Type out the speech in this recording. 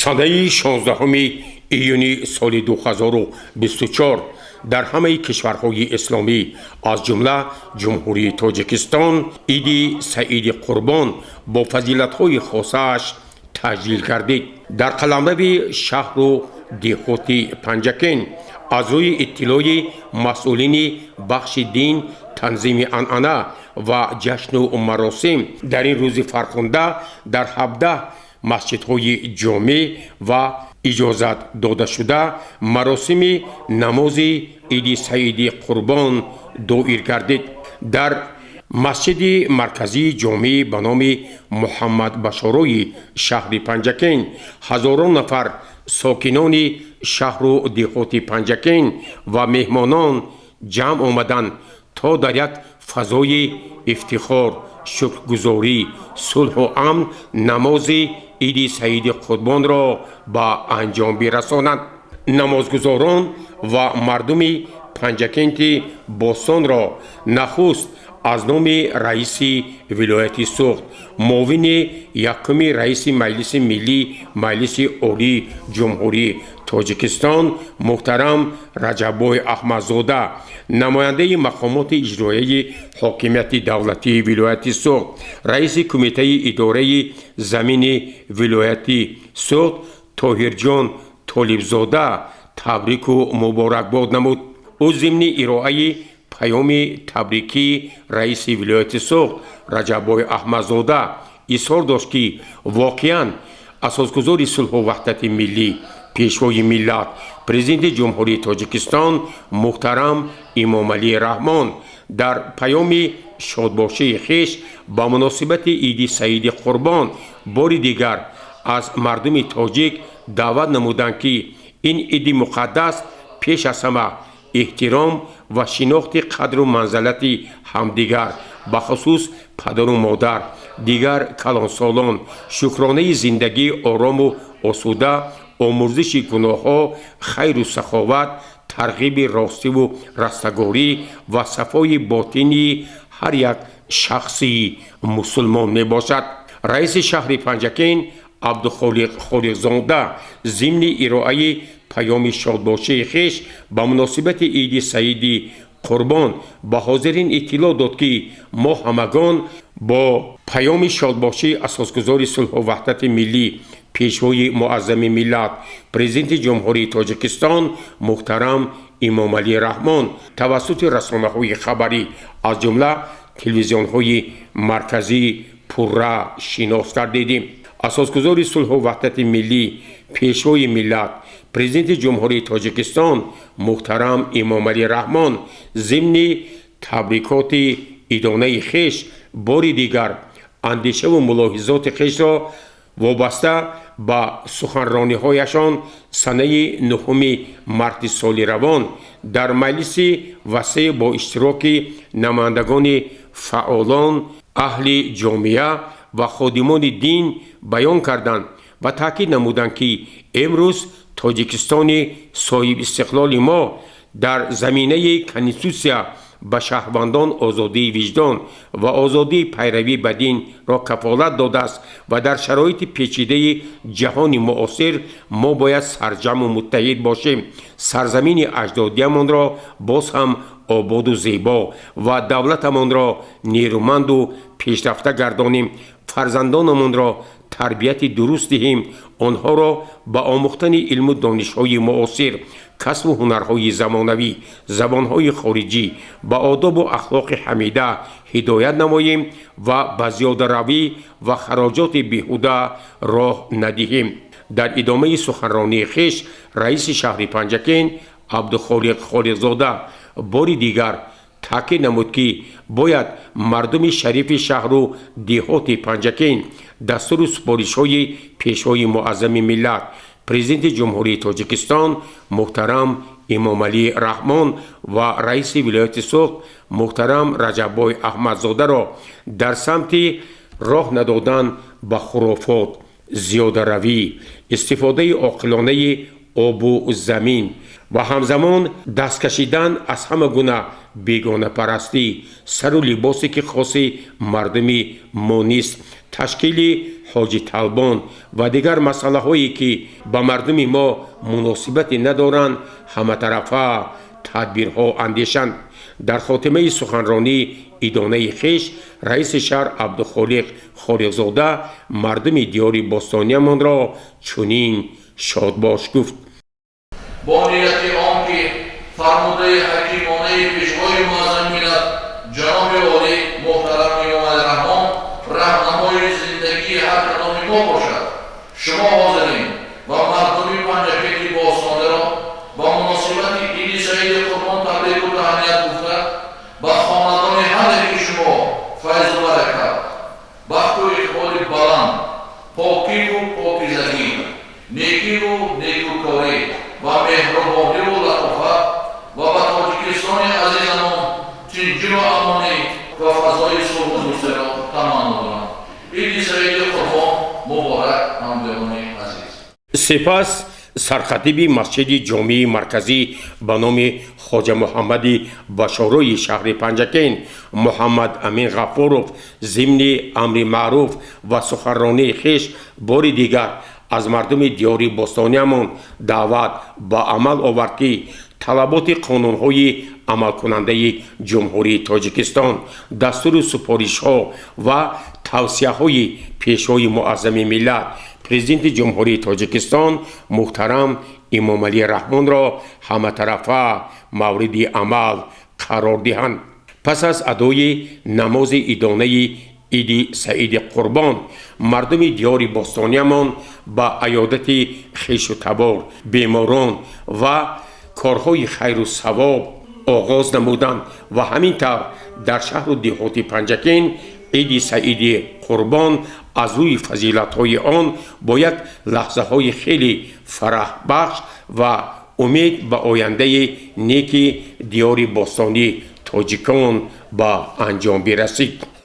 Санаи 16 июни соли 2024 дар ҳамаи кишварҳои исломӣ, аз ҷумла Ҷумҳурии Тоҷикистон, Иди Саиди Қурбон бо фазилатҳои хосааш таҷлил гардид. Дар қаламрави шаҳру деҳоти Панҷакент аз рӯи иттилои масъулини бахши дин, танзими анъана ва ҷашну маросим, дар ин рӯзи фархунда дар 17 масҷидҳои ҷомеъ ва иҷозат додашуда маросими намози Иди Саиди Қурбон доир гардид. Дар масҷиди марказии ҷомеъ ба номи Муҳаммад Башорои шаҳри Панҷакент ҳазорон нафар сокинони шаҳру деҳоти Панҷакент ва меҳмонон ҷамъ омаданд, то дар як фазои ифтихор, шукргузорӣ, сулҳу амн намози Иди Саиди Қурбонро ба анҷом бирасонанд. Намозгузорон ва мардуми Панҷакенти бостонро нахуст аз номи раиси вилояти Суғд, муовини якуми раиси Маҷлиси Миллӣ Маҷлиси Олии Ҷумҳурии Тоҷикистон муҳтарам Раҷаббой Аҳмадзода, намояндаи мақомоти иҷроияи ҳокимияти давлатии вилояти Суғд, раиси Кумитаи идораи замини вилояти Суғд Тоҳирҷон Толибзода табрику муборакбод намуд. Ӯ зимни ироаи паёми табрикии раиси вилояти Суғд Раҷаббой Аҳмадзода изҳор дошт, ки воқеан асосгузори сулҳу ваҳдати миллӣ, Пешвои миллат, Президенти Ҷумҳурии Тоҷикистон муҳтарам Эмомалӣ Раҳмон дар паёми шодбошии хеш ба муносибати Иди Саиди Қурбон бори дигар аз мардуми тоҷик даъват намуданд, ки ин иди муқаддас пеш аз ҳама эҳтиром ва шинохти қадру манзалати ҳамдигар, бахусус падару модар, дигар калонсолон, шукронаи зиндагии орому осуда, омӯрзиши гуноҳҳо, хайру саховат, тарғиби ростиву растагорӣ ва сафои ботини ҳар як шахси мусулмон мебошад. Раиси шаҳри Панҷакент Абдухолиқ Холиқзода зимни ироаи паёми шодбошии хеш ба муносибати Иди Саиди Қурбон ба ҳозирин иттилоъ дод, ки мо ҳамагон бо паёми шодбошии асосгузори сулҳу ваҳдати миллӣ, Пешвои муаззами миллат, Президенти Ҷумҳурии Тоҷикистон муҳтарам Эмомалӣ Раҳмон тавассути расонаҳои хабарӣ, аз ҷумла телевизионҳои марказӣ, пурра шинос гардидем. Асосгузори сулҳу ваҳдати миллӣ, Пешвои миллат, Президенти Ҷумҳурии Тоҷикистон муҳтарам Эмомалӣ Раҳмон зимни табрикоти идонаи хеш бори дигар андешаву мулоҳизоти хешро вобаста ба суханрониҳояшон санаи 9 марти соли равон дар маҷлиси васеъ бо иштироки намояндагони фаъолон, аҳли ҷомеа ва ходимони дин баён карданд ва таъкид намуданд, ки имрӯз Тоҷикистони соҳибистиқлоли мо дар заминаи Конститутсия ба шаҳрвандон озодии виҷдон ва озодии пайравӣ ба динро кафолат додааст ва дар шароити печидаи ҷаҳони муосир мо бояд сарҷамъу муттаҳид бошем, сарзамини аҷдодиямонро боз ҳам ободу зебо ва давлатамонро нерӯманду пешрафта гардонем, фарзандонамонро тарбияти дуруст диҳем, онҳоро ба омӯхтани илму донишҳои муосир, касбу ҳунарҳои замонавӣ, забонҳои хориҷӣ, ба одобу ахлоқи ҳамида ҳидоят намоем ва ба зиёдаравӣ ва хароҷоти беҳуда роҳ надиҳем. Дар идомаи суханронии хеш раиси шаҳри Панҷакент Абдухолиқ Холиқзода бори дигар таъкид намуд, ки бояд мардуми шарифи шаҳру деҳоти Панҷакент дастуру супоришҳои Пешвои муаззами миллат, Президенти Ҷумҳурии Тоҷикистон муҳтарам Эмомалӣ Раҳмон ва раиси вилояти Суғд муҳтарам Раҷаббой Аҳмадзодаро дар самти роҳ надодан ба хурофот, зиёдаравӣ, истифодаи оқилонаи обу замин ва ҳамзамон даст кашидан аз ҳама гуна бегонапарастӣ, сару либосе, ки хоси мардуми мо нест. Ташкили ҳоҷиталбон ва дигар масъалаҳое, ки ба мардуми мо муносибате надоранд, ҳаматарафа тадбирҳо андешанд. Дар хотимаи суханронии идонаи хеш раиси шаҳр Абдухолиқ Холиқзода мардуми диёри бостониямонро чунин шодбош гуфт: Бо нияти он ки фармудаи ҳакимонаи Пешвои Муаззами миллат, ҷаноби олӣ муҳтарам Эмомалӣ Раҳмон, раҳнамои зиндагии ҳар кадоми мо бошад, шумо ҳозирин ва мардуми Панҷакенти бостониро ба муносибати Иди Саиди Қурбон табрику таҳният гуфта, ба хонадони ҳар яки шумо файзу баракат, бахту иқболи баланд, покиву покизагӣ, некиву некӯкорӣ ва меҳрубониву латофат ва ба Тоҷикистони азизамон тинҷиву амонӣ ва фазои сулҳу дӯстиро таманно дорам. Иди Саиди Қурбон муборак, ҳамдилони азиз! Сипас сархатиби масҷиди ҷомеи марказӣ ба номи Хоҷа Муҳаммади Башорои шаҳри Панҷакент Муҳаммад Амин Ғафуров зимни амри маъруф ва суханронии хеш бори дигар аз мардуми диёри бостониямон даъват ба амал овард, ки талаботи қонунҳои амалкунандаи Ҷумҳурии Тоҷикистон, дастуру супоришҳо ва тавсияҳои Пешвои Муаззами миллат, Президенти Ҷумҳурии Тоҷикистон муҳтарам Эмомалӣ Раҳмонро ҳаматарафа мавриди амал қарор диҳанд. Пас аз адои намози идонаи Иди Саиди Қурбон мардуми диёри бостониямон ба аёдати хешу табор, беморон ва корҳои хайру савоб оғоз намуданд ва ҳамин тавр дар шаҳру деҳоти Панҷакент Иди Саиди Қурбон аз рӯи фазилатҳои он бо як лаҳзаҳои хеле фараҳбахш ва умед ба ояндаи неки диёри бостонии тоҷикон ба анҷом бирасид.